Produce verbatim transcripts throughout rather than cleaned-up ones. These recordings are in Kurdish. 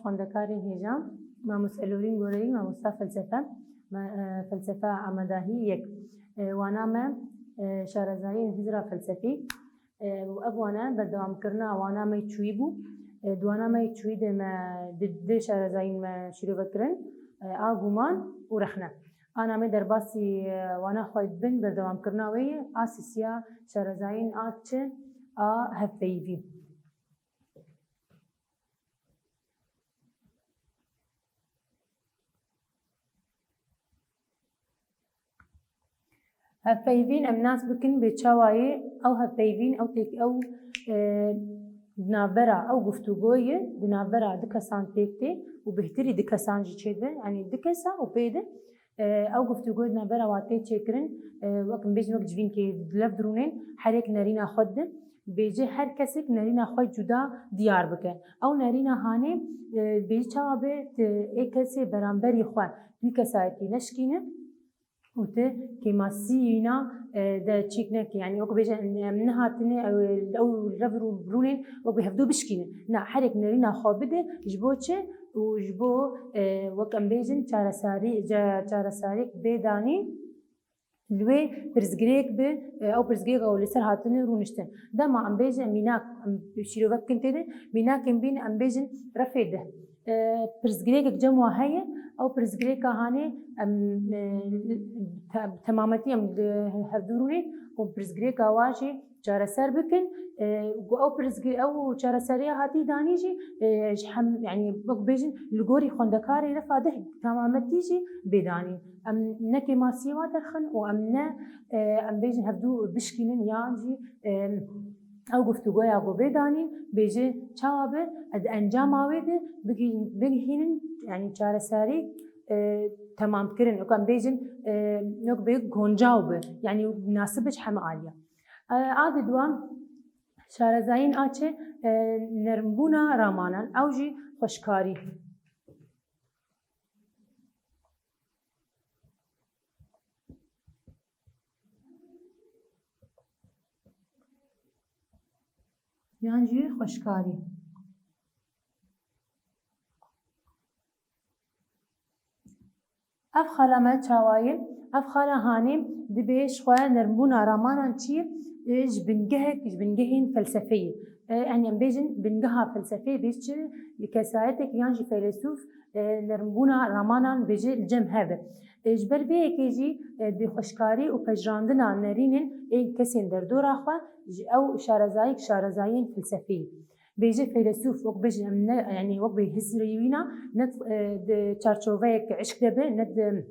Xwendekarên hêja, mamoste Elorîn Goreyî, mamosta felsefe, me, e, felsefe amadahî yek. E, wana me, e, şarezayiyên hizra felsefî. E, û ev wane berdewamkirina wana me yê çûyî bû. E, di wana me yê çûyî de me di, di şarezayîn me şîrove kirin, e, a guman û rexne. Ana me derbasî, e, wana xwe dibin, berdewamkirina wê ye, a sisiya şarezayîn a çi, a hevpeyivî. Hevpeyvîn em nas bikin bê çawa ye, ew hevpeyvîn, ew têk, ew, e, di navbera, ew guftûgoyê di navbera du kesan pêk tê û bêhtirî du kesan jî çêdibe, yanî du kesa û pê de, e, ew guftûgoyê di navbera wan tê çêkirin, e, wek em bêjin wek civînkê di lev dirûnên, her yek nerîna xwe dide, bêje her kesek nerîna xwe cuda diyar bike. Ew nerîna hanê, e, bêje çawa be, tu ê kesê beramberî xwe, wî kesayetî neşkîne û tu kêmasiyîna, e, de çîk neke. Yanî wek bêje em, em nehatine, e, ew revir û rûnên wek bi hevdû bişkîne. Na, herek nerîna xwe bide, ji bo çi? Û ji bo, e, wek em bêjin çaresarî, ca-, çaresarî bê danîn. Li wê pirsgirêk bi, e, ew pirsgirêka ku li ser hatine rûniştin. Dema em bêjin mînak, em şîrove bikin tê de, mînakên bîn em bêjin refê de. E, pirsgirêkek cem wa heye, ew pirsgirêka hanê em, e, te-, temametî em li hevdû rûnê ku pirsgirêka wa jî çareser bikin. E, ku ew pirsgir-, ew çareseriya hatî danî jî, e, ji hem, yanî wek bêjin li gorî xwendekarê refa de temametî jî bê danîn. Em ne kêmasiyê wa derxin û em ne, e, em bêjin hevdû bişkînin yan jî, e, ew guftûgoya ku bê danîn, bêje çawa be, di encama wê de bigihîn-, bigihînin, yanî çareserî, e, temamkirin. Wek em bêjin, e, wek bê goncaw be, yanî munasib be ji heme aliya. E, a di dua şarezayîn a çi, e, nermbûna ramanan, ew jî xweşkarî. Yan jî xweşkarî. Ev xala me çawa ye? Ev xala hanê dibê ji xwe nermbûna ramanan çi ye? E, ji bingehek, ji bingehên felsefeyê. E, yanî em bêjin bingeha felsefeyê bê çi? Kesayetek yan jî feylesûf, e, nermbûna ramanan bêje li cem hev e. E, ji ber vê yekê jî, e, bi xweşkarî û pejirandina nerînên ên kesên derdora xwe ji ew şarezayek şarezayiyên felsefî. Bêje feylesûf, wek bêjin em ne, yanî wek bê hizrê wîna, ne, e, di çarçoveyek eşk de be, ne di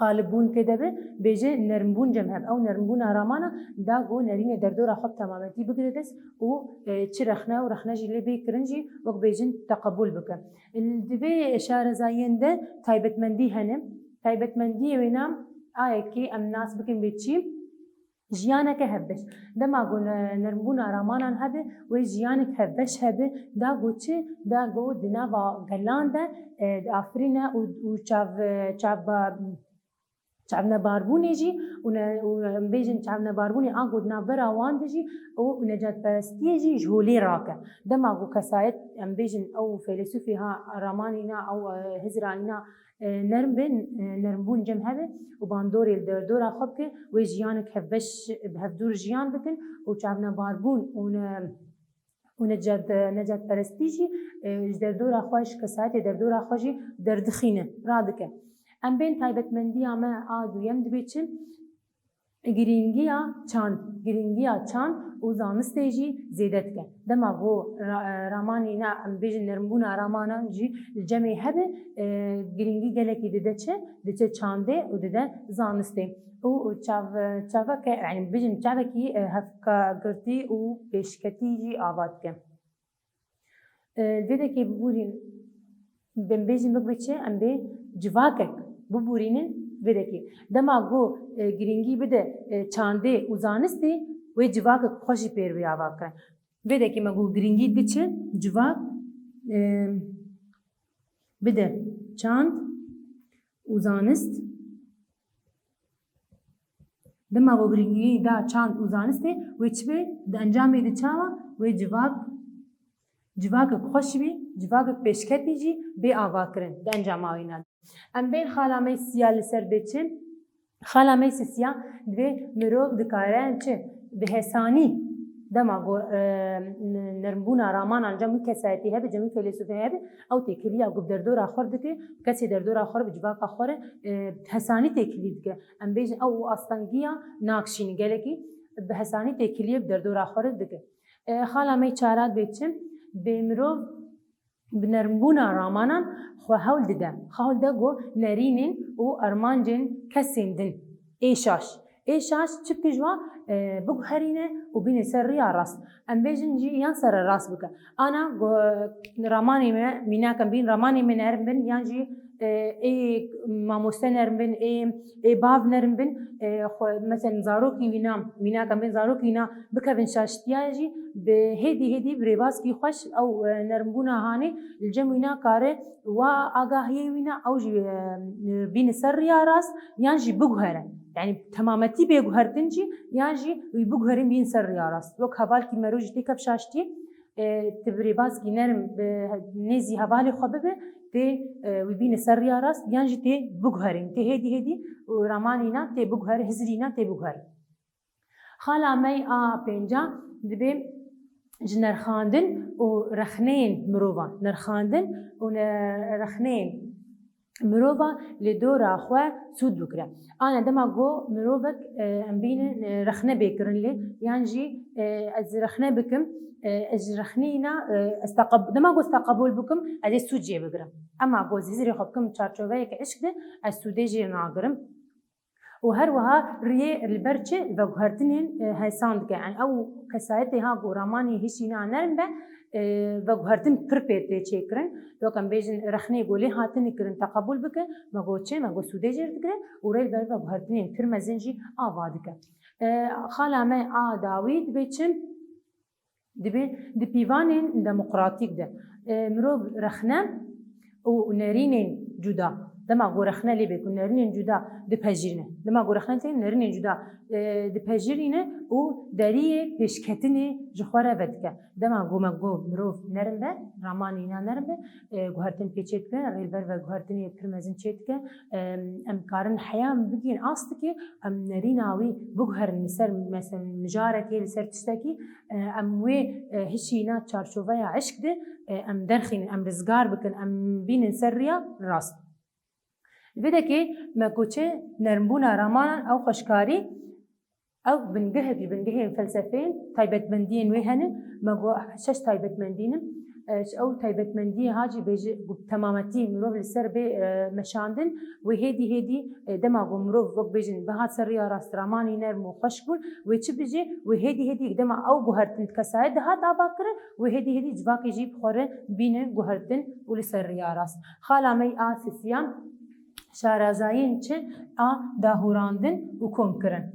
qalibûn tê de be, bêje nermbûn cem hev. Ew nermbûna ramana da ku nerînê derdora xwe bi temametî bigire dest û, e, çi rexne û rexne jî lê bê kirin jî wek bêjin teqebûl bike. Di vê şarezayiyên de taybetmendî hene. Taybetmendiyê wêna a yekê em nas bikin bê çi? Jiyaneke hevbeş. Dema ku ne-, nermbûna ramanan hebe, wê jiyanek hevbeş hebe, da ku çi? Da ku di nava gelan de, e, diafirîne û, û çav, çav, çavnebarbûnê jî û ne-, û em bêjin çavnebarbûnê ango di navbera wan de jî û necatperestiyê jî ji holê rake. Dema ku kesayet, em bêjin ew feylesûfê ha ramanîna, ew, e, hizranîna, e, nerm bin, e, nermbûn cem hebe û bandorê li derdora xwe bike, wê jiyanek hevbeş, bi hevdûr jiyan bikin û çavnebarbûn û ne-, û necat-, necatperestî jî, e, ji derdora xwe, ji kesayetê derdora xwe jî derdixîne, radike. Em bên taybetmendiya me a duyem dibê çi? Girîngiya çand, girîngiya çand û zanistê jî zêde dike. Dema ku ra-, ramanîna, em bêjin nermbûna ramanan jî li cemê hebe, e, girîngî gelekî dide çi? Diçe çandê û dide zanistê. Û, û çav-, çaveke, yanî bêjin çavekî, e, hevkagirtî û pêşketî jî ava dike. E, vê dekê biborîn, em bêjin bik bi çi, em bê civakek biborînin vê dekê. Dema ku, e, girîngî bide, e, çandê û zanistê, wê civakek xwe jî pêrvî ava kirin. Vê dekê me ku girîngî diçe civak, e, bide çand û zanist. Dema ku girîngî da çand û zanistê, wê çi bê? Di encamê de çawa? Wê civak, Civakek xweş bî, civakek pêşketî jî bê avakirin di encama wîna de. Em bên xala me sisiya li ser bê çi? Xala me sisiya dibê mirov dikare çi? Bi hesanî dema ku, e, n-, nermbûna ramanan cem wî kesayetî hebe, cem wî felesûfê hebe, ew têkiliya ku bi derdora xwe dike, kesê derdora xwe re bi civaka xwe re, e, hesanî têkilî dike. Em bêjin ew astengiya nakşînin gelekî bi hesanî têkiliyê bi derdora xwe re dike. E, xala me çara dibê çi? Bê mirov bi nermbûna ramanan xwe hewl dide. Xwe hewl de ku nerînên û armancên kesên din ê şaş. Ê şaş çi bike ji wan, e, biguherîne û bîne ser riya rast. Em bêjin jî yan sererast bike. Ana ku ramanê me, mînak em bîn, ramanê me nerm bin yan jî, e, ê mamoste nerm bin, ê, ê bav nerm bin, e, xwe, mesela zarokî wîna, mînak em bîn, zarokî wîna bikevin şaştiya jî bi hêdî hêdî bi rêbazkî xweş ew, e, nermbûna hanê li cem wîna kare wa agahiyê wîna ew jî, e, bîne ser riya rast yan jî biguhere. Yani temametî bê guhertin jî yan jî wî biguherin bîn ser riya rast. Wek hevalkî mero jî tê kev şaştiyê, e, tu bi rêbazkî nerm bi nêzî hevalê xwe bibe, tê, e, wî bîne ser riya rast yan jî tê biguherin. Tê hêdî hêdî û ramanîna tê biguher, hizirîna tê biguher. Xala me a pênca dibê ji nerxandin û rexneyên mirova, nerxandin û ne-, rexneyên mirova li dora xwe sûd bigire. Ana dema ku mirovek, e, em bînin, e, rexne bê kirin lê, yan jî, e, ez rexne bikim, e, ez ji rexneyna, e, ez teqab-, dema ku ez teqebûl bikim, ez ê sûd jê bigirim. Ema ku ez hizrê xwe bikim çarçoveyeke eşq de, ez sûdê jê nagirim. Û her wiha riyê li ber çi veguhertinên, e, hesan dike. Yani ew kesayetê ha ku ramanî hişîna nerm be, e, veguhertin pir pê tê çêkirin. Wek em bêjin rexnê ku lê hatine kirin teqebûl bike, me got çi, me got sûdê jê digire û rê li ber veguhertinên pir mezin jî ava dike. E, xala me a dawî dibê çi? Dibê di pîvanên demokratîk de, e, mirov rexne û nerînên cuda. Dema ku rexne lê bê ku nerînên cuda dipejirîne. Dema ku rexne tê nerînên cuda, e, dipejirîne û deriyê pêşketinê ji xwe re vedike. Dema ku me ku mirov nerm be, ramanîna nerm be, e, guhertin pê çê dike, rê li ber veguhertinê pir mezin çê dike. E, em karin heya em bigihîn astikê, em nerîna wî biguherin li ser, mesela, mijarekê, li ser tiştekî, e, em wê, e, hişîna çarçoveya eşq de, e, em derxînin, em rizgar bikin, em bînin ser riya rast. Li vê dekê me ku çi nermbûna ramanan ew xweşkarî, ew bingehek ji bingehên felsefeyên taybetmendiyên wê hene, me got şeş taybetmendî ne. E, ji ew taybetmendiyê ha jî bêje ku bi temametî mirov li ser bê, e, meşandin, wê hêdî hêdî, e, dema ku mirov wek bêjin bihat ser riya rast ramanî nerm û xweş bûn, wê çi bijê, wê hêdî hêdî dema ew guhertin kesayet dihat ava kirin, wê hêdî hêdî civakê jî bi xwe re bîne guhertin û li ser riya rast. Xala me a sisiyan şarazayên çi a dahûrandin û komkirin.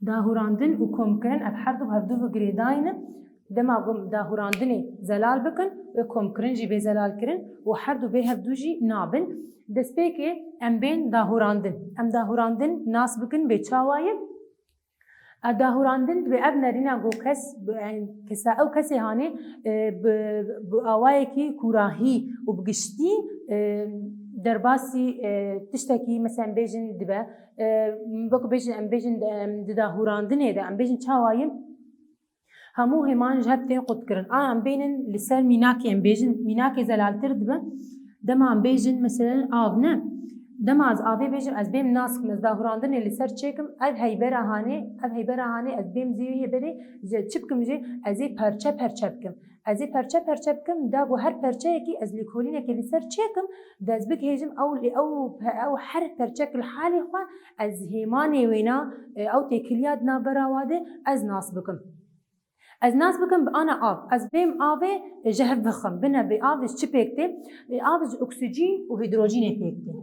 Dahûrandin û komkirin ev her du hevdu bi girêdayî ne. Dema ku em dahûrandinê zelal bikin, wê komkirin jî bê zelalkirin û her du bê hevdu jî nabin. Destpêkê em bên dahûrandin. Em dahûrandin nas bikin bê çawa ye? Ev dahûrandin dibê ev nerîna ku kes, bi, yani, kesa, ew kesê hanê, e, bi, bi awayekî kûrahî û bi giştî, e, derbasî, e, tiştekî, mesela, em bêjin dibe, e, wek bêjin, em bêjin, em di dahûrandinê de, em bêjin çawa ye? Hemû hêman ji hev tên qutkirin. A, em bênin li ser mînakê, em bêjin mînakê zelaltir dibe. Dema em bêjin, meselen, av ne. Dema ez avê bêjim, ez bêm nas kim, ez dahûrandinê li ser çêkim, ev heybera hanê, ev heybera hanê, ez bêm zê wî heyberê, ji çi bikim jê, ez ê perçe perçe bikim. Ez ê perçe perçe bikim, da ku her perçeyekî ez lêkolînekê li ser çêkim, dest bigihêjim, ew, ew, ew her perçek li halê xwe, ez hêmanê wêna, ew têkiliya di navbera wa de, ez nas bikim. Ez nas bikim bi ana av. Ez bêm avê ji hev bixim. Bine bi av ji çi pêk tê? Av ji oksîjîn û hîdrojînê pêk tê.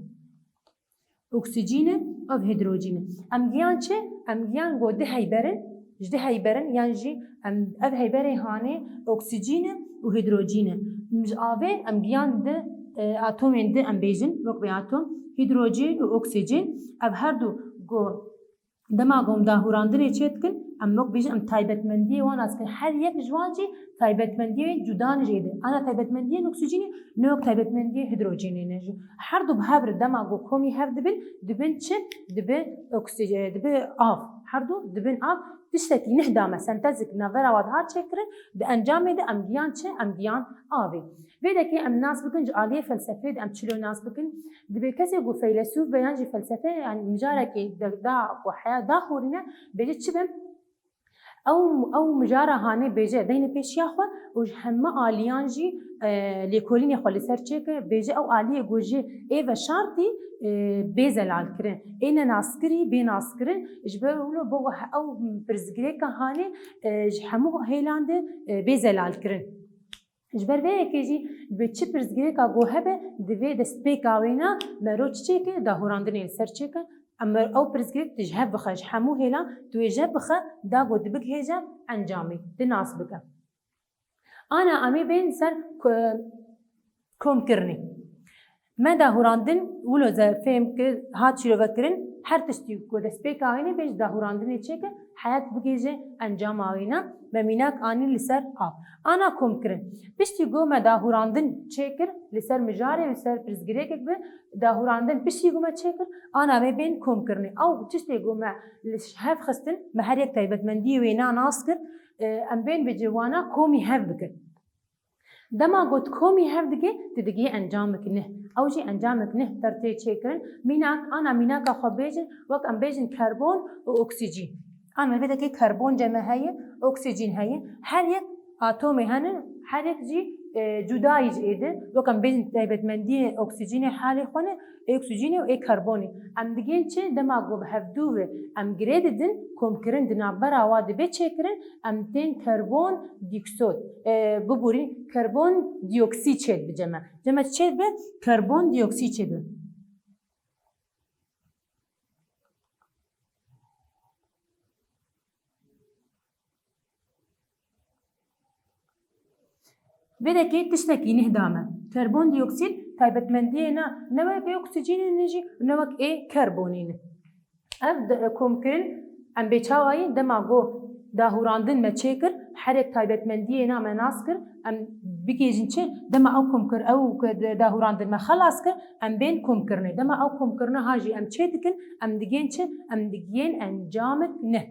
Oksîjîn e, ev hîdrojîn e. Em giyan çi? Em giyan go di heyber in, ji di heyber in, yan jî em, ev heyberê hanê oksîjîn e û hîdrojîn e. Ji avê em giyan di e, atomên di em bêjin, wek vê atom, hîdrojîn û oksîjîn, ev her du ku dema ku em dahûrandinê çê dikin, em wek bêjin em taybetmendiyê wan nas dikin. Her yek ji wan jî taybetmendiyê cuda ne jê de. Ana taybetmendiyên oksîjînê ne wek taybetmendiyê hîdrojînê ne jî. Her du bi hev re dema ku komî hev dibin, dibin çi? Dibi oksî-, dibi av. Her du dibin av. Tiştekî neh dame, sentezek navbera wan dihat çêkirin, di encamê de em giyan çi? Em giyan avê. Vê dekê em nas bikin ji aliyê felsefê de em çilo nas bikin. Dibê kesê ku feylesûf be yan jî felsefe, yani mijarekê de, da ku heya dahûrîne, bêje çi be? Ew, ew mijara hanê bêje deyne pêşiya xwe û ji heme aliyan jî, e, lêkolînê xwe li ser çêke, bêje ew aliyê ku ji ê ve şartî, e, bê zelalkirin, ê nenaskirî bê naskirin, ji ber wilo bo ew pirsgirêka hanê, e, ji hemû hêlan de, e, bê zelalkirin. Ji ber vê yekê jî dibê çi pirsgirêka ku hebe, divê destpêka wêna mero çi çêke, dahûrandinê li ser çêke. Em ew pirsgirêk tu ji hev bixe, ji hemû hêlan tu wê ji hev bixe, da ku dibigihêje encamê, tu nas bike. Ana em ê bên ser ku-, komkirinê. Me dahûrandin wilo ze fêm kir, hat şîrovekirin, her tiştî ku destpêka wêne bê ji dahûrandinê çêke, heyet bigihêje encama wêne, me mînak anî li ser av. Ana komkirin. Piştî ku me dahûrandin çêkir, li ser mijarê, li ser pirsgirêkek bi, dahûrandin piştî ku me çêkir, ana me bên komkirinê. Ew tiştê ku me li hev xistin, me her yek taybetmendiyê wêna nas kir, e, em bên bi ciwana komî hev bikin. Dema got komî hev dike, tu digihî encamek neh. Ew jî encamek neh ter tê çêkirin. Mînak, ana mînaka xwe bêjin, wek em bêjin karbon û oksîjîn. Ana vê dekê karbon cem me heye, oksîjîn heye. Her yek atomê hene, her yek jî, e, cudayî ji ê de. Wek em bêjin taybetmendiyê oksîjînê halê xwe ne, ê oksîjînê û ê karbonê. Em digên çi? Dema ku bi hevdû ve em girê didin, komkirin di navbera wa dibe çêkirin, em tên karbon dioksîd, e, biborî, karbon dioksîd çêdibe cem me. Cem me çêdibe, karbon dioksîd çêdibe. Vê dekê tiştekî neh da me. Karbon dioksîd taybetmendiyê ne, ne wek ê oksîjînê ne jî, ne wek ê karbonê ne. Ev de, komkirin, em bê çawayî dema ku dahûrandin me çêkir, her yek taybetmendiyê ne me nas kir, em bigihêjin çi? Dema ew komkir, ew ku de-, dahûrandin me xelas kir, em bên komkirinê. Dema ew komkirine ha jî em çê dikin, em digên çi? Em digên encamek neh.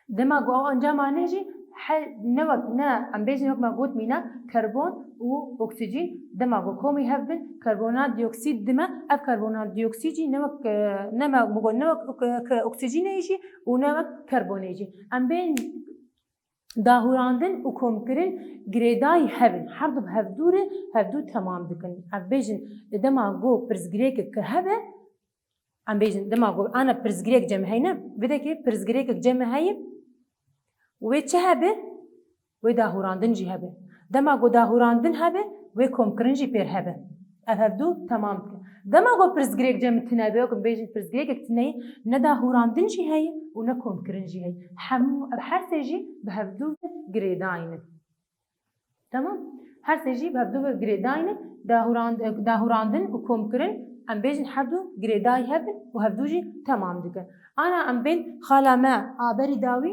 Dema ku ew encama ne jî he-, ne wek, ne, em bêjin wek me got mînak, karbon û oksîjîn, dema ku komî hev bin, karbonat dioksîd dime, ev karbonat dioksîd jî ne wek, e, ne me, me got ne wek, e, oksîjînê jî û ne wek karbonê jî. Em bên dahûrandin û komkirin girêdayî hev in. Her du bi hevdû re, hevdû temam dikin. Em bêjin, dema ku pirsgirêkek hebe, Em bêjin, dema ku ana pirsgirêk cem heyne, vê dekê pirsgirêkek cem heye, wê çi hebe? Wê dahûrandin jî hebe. Dema ku dahûrandin hebe, wê komkirin jî pêr hebe. Ev hevdû temam dikin. Dema ku pirsgirêk cem tune be, wek bêjin pirsgirêkek tune ye, ne dahûrandin jî heye û ne komkirin jî heye. Hemû ev her sê jî bi hevdû ve girêdayî ne. Tamam. Her sê jî bi hevdû ve girêdayî ne, dahûrand-, dahûrandin û komkirin, em bêjin her du girêdayî hev in û hevdû jî temam dikin. Ana em bên xala me a berî dawî,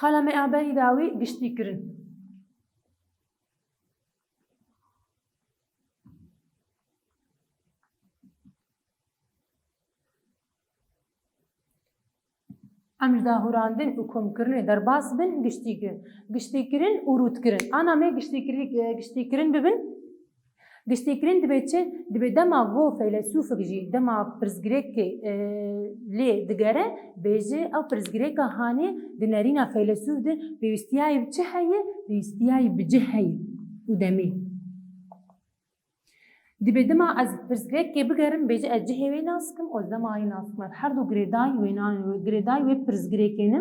xala me a berî dawî giştî kirin. Em ji dahûrandin û komkirinê derbas bin, giştîkirin. Giştîkirin û rûtkirin. Ana me giştîkirî-, e, giştîkirin bibin. Giştîkirin dibe çi? Dibe dema go feylesûfek jî, dema pirsgirêkê, e, lê digere, bêje, ew pirsgirêka hanê di nerîna feylesûf de pêwîstiyayî bi çi heye? Pêwîstiyayî bi cih heye û demê. Dibê dima ez pirsgirêkê bigerim, bêje ez cihê wê nas kim û ez dema wê nas kim. Ev her du girêdayî wê nan, girêdayî wê pirsgirêkê ne.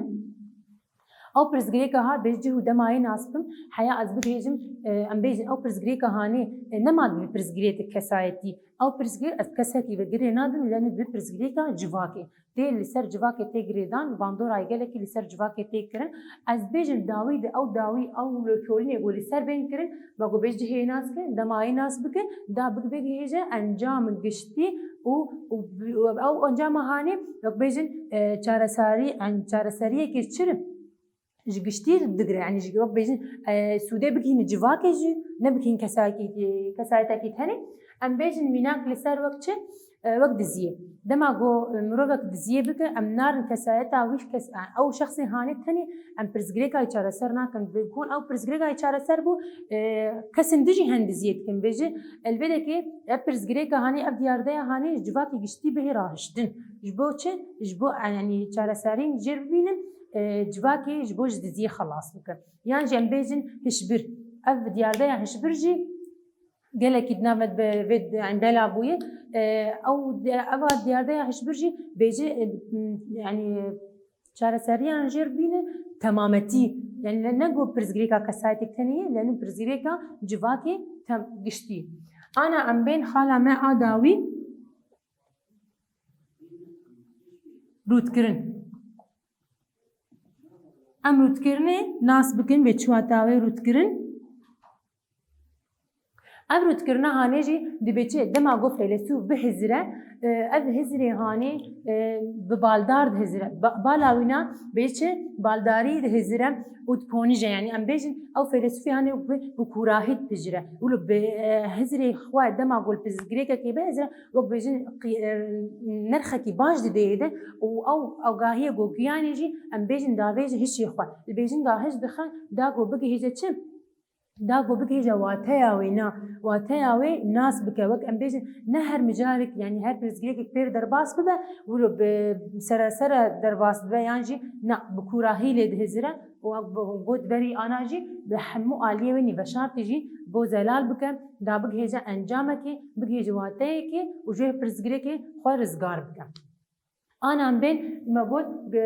Ew pirsgirêka ha bê cih û demayê nas bikim, heya ez bibêjim, e, em bêjin ew pirsgirêka hanê, e, nema di vî pirsgirêkê kesayetî. Ew pirsgirêk ez kesekî ve girê nadim, lê di vî pirsgirêka civakê. Tê li ser civakê tê girêdan, bandorayê gelekî li ser civakê tê kirin. Ez bêjim dawî de ew dawî, ew lêkolînê ku li ser bên kirin, me ku bê cihê nas kirin, demayê nas bikin, da bik bigihêje encam giştî û, û, û ew encama hanê, wek bêjin, e, çareserî, en-, çareseriyekê çi ji giştî digire, yanî ji wek bêjin, e, sûdê bigihîne civakê jî, nebigihîn kesayekî, kesayetekî tenê. Em bêjin mînak li ser wek çi? E, wek diziyê. Dema ku, e, mirovek diziyê bike, em narin kesayeta wî kes-, e, ew şexsê hanê tenê, em pirsgirêka wî çareser nakin. Bi kon ew pirsgirêka wî çareser bû, e, kesên din jî hen diziyê dikin. Bêje, elbêdekê ev pirsgirêka hanê, ev diyardeya hanê ji civakê giştî bihê rahiştin. Ji bo çi? Ji bo, e, yanî çareserîn jêr bibînin, e, civakê ji bo ji diziyê xelas bike. Yan jî em bêjin hişbir. Ev diyardeya hişbir jî gelekî di nav me de vê, yanî bela bûye. E, ew, ev diyardeya hişbir jî bêje, e, yanî çareseriyan jêr bîne temametî. Yanî ne, ne ku pirsgirêka kesayetê tenê ye, lê nû pirsgirêka civakê tem-, giştî. Ana em bên xala me a dawî rûtkirin. Em rûtkirinê nas bikin, bê çi wata wê rûtkirin. Ev rûtkirina hanê jî dibê çi? Dema ku feylesûf bihizire, e, ev hizirê hanê, e, bi baldar dihizire. Ba-, bala wîna bê çi? Baldarî dihizire û diponije. Yanî em bêjin, ew feylesûfê hanê bi, bi kûrahî dipijire. Wilo bi, e, hizirê xwe dema ku li pirsgirêkekê bihizire, wek bêjin qî-, e, nirxekî baş didê de û ew agahiyê ku giyanê jî em bêjin davêje hişê xwe. Li bêjin da hiş dixe, da ku bigihêje çi? Da ku bigihêje wateya wê, na, wateya wê nas bike. Wek em bêjin, ne her mijarek, yanî her pirsgirêkek pêr derbas bibe, wilo bi seresere derbas bibe, yan jî na, bi kûrahî lê dihizire û wek bi got berî ana jî bi hemû aliyê wê nîveşartî jî bo zelal bike, da bigihêje encamekê, bigihêje wateyekê û ji wê pirsgirêkê xwe rizgar bike. Anan bên me got, e,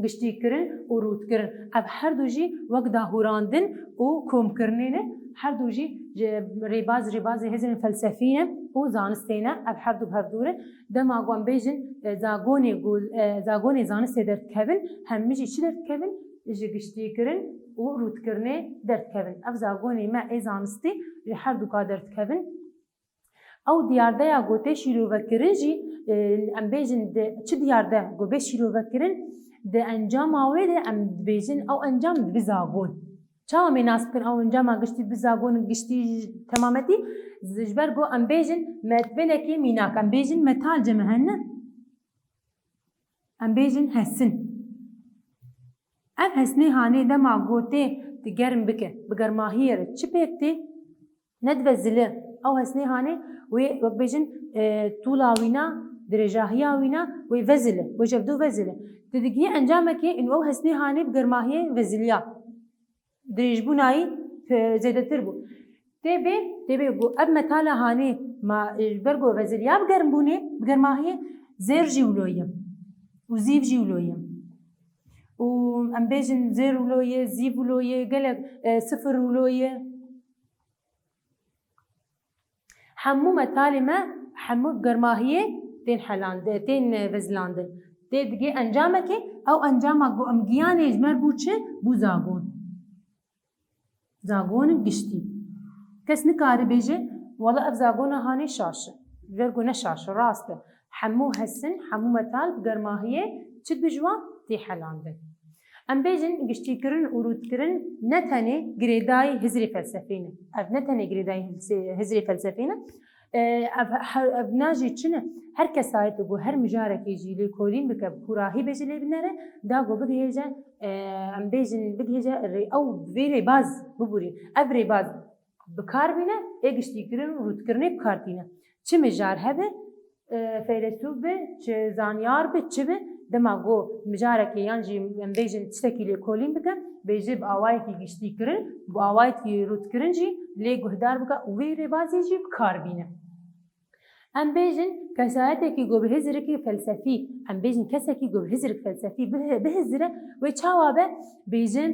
giştîkirin û rûtkirin. Ev her du jî wek dahûrandin û komkirinê ne. Her du jî ji rêbaz, rêbazê hizrên felsefî ne û zanistê ne. Ev her du bi hev dû re. Dema ku em bêjin, e, zagonê ku, e, zagonê zanistê derdikevin, hemî jî çi derdikevin? Ji giştîkirin û rûtkirinê derdikevin. Ev zagonê me ê zanistî ji her du ka derdikevin. Ew diyardeya ku tê şîrovekirin jî, e, em bêjin di çi diyarde ku bê şîrovekirin, di encama wê de em dibêjin ew encam dibi zagon. Çawa em ê nas bikin ew encama giştî dibi zagon giştî temametî? Ji ber ku em bêjin me, belekî mînak, em bêjin metal cem hene. Em bêjin hesin. Ev hesnê hanê dema ku tê tu germ bike, bi germahiyê re çi pêk tê? Nedive zili. Ew hesnê hanê wê, wek bêjin, e, tûla wîna, dirêjahiya wîna wê vezile, wê jevdo vezile. Tu digihî encamekê û ew hesnê hanê bi germahiyê veziliya. Dirêjbûnayî, e, zêdetir bû. Tê bê, tê bê ku ev metala hanê ma, e, ji ber ku veziliya bi germbûnê, bi germahiyê zêr jî wilo ye. Û zîv jî wilo ye. Û em bêjin zêr wilo ye, zîv wilo ye, gelek, e, sifir wilo ye. Hemû metalê me, hemû germahiyê tên helandin, tên, e, vezilandin. Tê digê encamekê, ew encama ku em giyanê ji me bû çi? Bû zagon. Zagon giştî. Kes nikare bêje, wela ev zagona hanê şaş e. Ji ber ku ne şaş e, rast e. Hemû hesin, hemû metal bi germahiyê çi dijwa tê helandin. Em bêjin giştîkirin û rûtkirin ne tenê girêdayî hizrê felsefê ne. Ev ne tenê girêdayî hizrê, hizrê felsefê ne. E, ev, her, ev na jî çi ne? Her kesayetê ku her mijarekê jî lêkolîn bike, bi kûrahî bêje lê binere, da ku bigihêje, e, em bêjin bigihêje rê-, ew vê rêbaz bibûrî. Ev rêbaz bi kar bîne, ê giştîkirin û rûtkirinê bi kar tîne. Çi mijar hebe, e, feylesûf be, çi zanyar be, çi be, dema ku mijarekê yan jî em bêjin tiştekî lêkolîn bike, bêje bi awayekî giştîkirin, bi awayekî rûtkirin jî lê guhdar bike û wê rêbazê jî bi kar bîne. Em bêjin kesayetekî ku bi hizirikî felsefî, em bêjin kesekî ku bi hizirik felsefî bihi-, bihizire, wê çawa be? Bêjin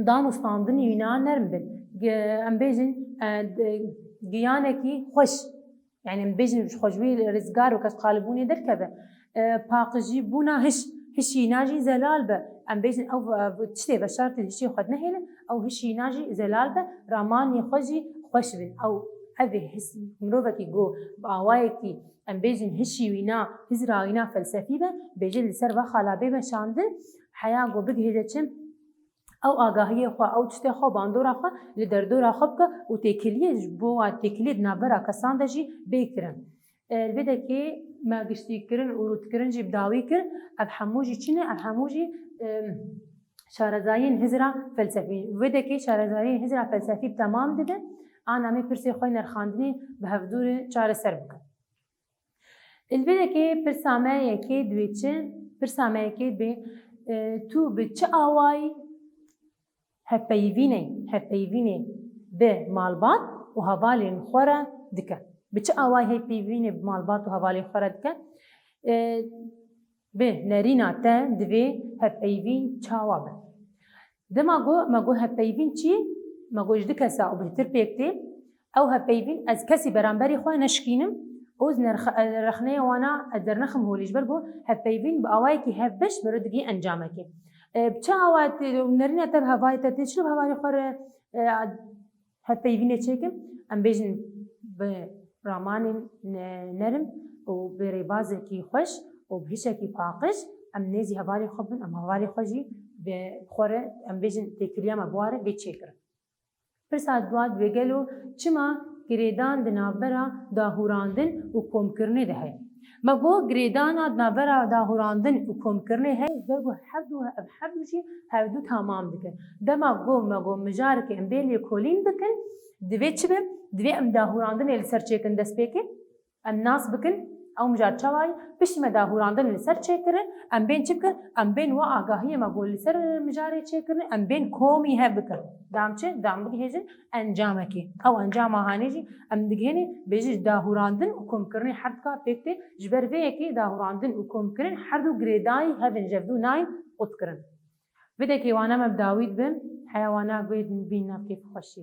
dan û standinî wîna nerm bin. Ge-, em bêjin, e, de-, giyanekî xweş. Yani em bêjin ji xwe ji wî rizgar û kesqalibûnê derkeve. E, paqijî bûna hiş, hişîna jî zelal be. Em bêjin ew, e, tiştê veşartê hişê xwe nehêlin, ew hişîna jî zelal be, ramanê xwe jî xweş bin. Ew, ev ê his, mirovekî ku bi awayekî em bêjin hişî wîna, hizra wîna felsefî be, bêje li ser va xala bê meşandin, heya ku bigihêje çi? Ew agahiyê xwe, ew tiştê xwe, bandora xwe li derdora xwe bike û têkiliyê ji bo wa têkiliyê di navbera kesan de jî bê kirin. E, li vê dekê me giştîkirin û rûtkirin jî bi dawî kir. Ev hemû jî çi ne? Ev hemû jî, e, şarezayiyên hizra felsefî. Vê dekê şarezayiyên hizra felsefî bi temam dibe. Ana em ê pirsê xwe nerxandinê bi hevdû re çareser bikin. Li vê dekê pirsa me yekê dibê çi? Pirsa me yekê dibê, e, tu bi çi awayî hevpeyvînê, hevpeyvînê bi malbat û hevalên xwe re dike? Bi çi awayî hevpeyvînê bi malbat û hevalên xwe re dike? E, bi nerîna te divê hevpeyvîn çawa be? Dema got, me got hevpeyvîn çi? Me got ji du kesa û bêhtir pêk tê. Ew hevpeyvîn ez kesî beramberî xwe neşikînim û ez nerx-, rexneyê wana ez dernexim holê, ji ber ku hevpeyvîn bi awayekî hevbeş mero digihê encamekê. E, bi çi awa tê, nerîna te bi hevalê te tê, çilo bi hevalê xwe re, e, hevpeyvînê çêkim? Em bêjin bi ramanên ne-, nerm û bi rêbazekî xweş û bi hişekî paqij em nêzî hevalê xwe bin, em hevalê xwe jî bi xwe re, em bêjin têkiliya me bi wa re bê çêkirin. Pirsa dua dibê gelo çima girêdan di navbera dahûrandin û komkirinê de heye? Me got girêdana di navbera dahûrandin û komkirinê heye, ji ber ku hevdu, ev hevdu jî hevdu tamam dikin. Dema got, me got mijareke em bê lêkolîn bikin, divê çi be? Divê em dahûrandinê li ser çêkin destpêkê. Em nas bikin, ew mijar çawa ye? Piştî me dahûrandin li ser çêkirin, em bên çi bikin? Em bên wa agahiyê me ku li ser mijarê çêkirin, em bên komî hev bikin. Dam çi? Dam bigihêjin encamekê. Ew encama hanê jî em digihênê, bêjin ji dahûrandin û komkirinê her dika pêk tê. Ji ber vê yekê dahûrandin û komkirin her du girêdayî hev in, ji hev du nayên qutkirin. Vê dekê wana me bi dawî dibin, heya wana guhê din bîn nav kêf û xweşî.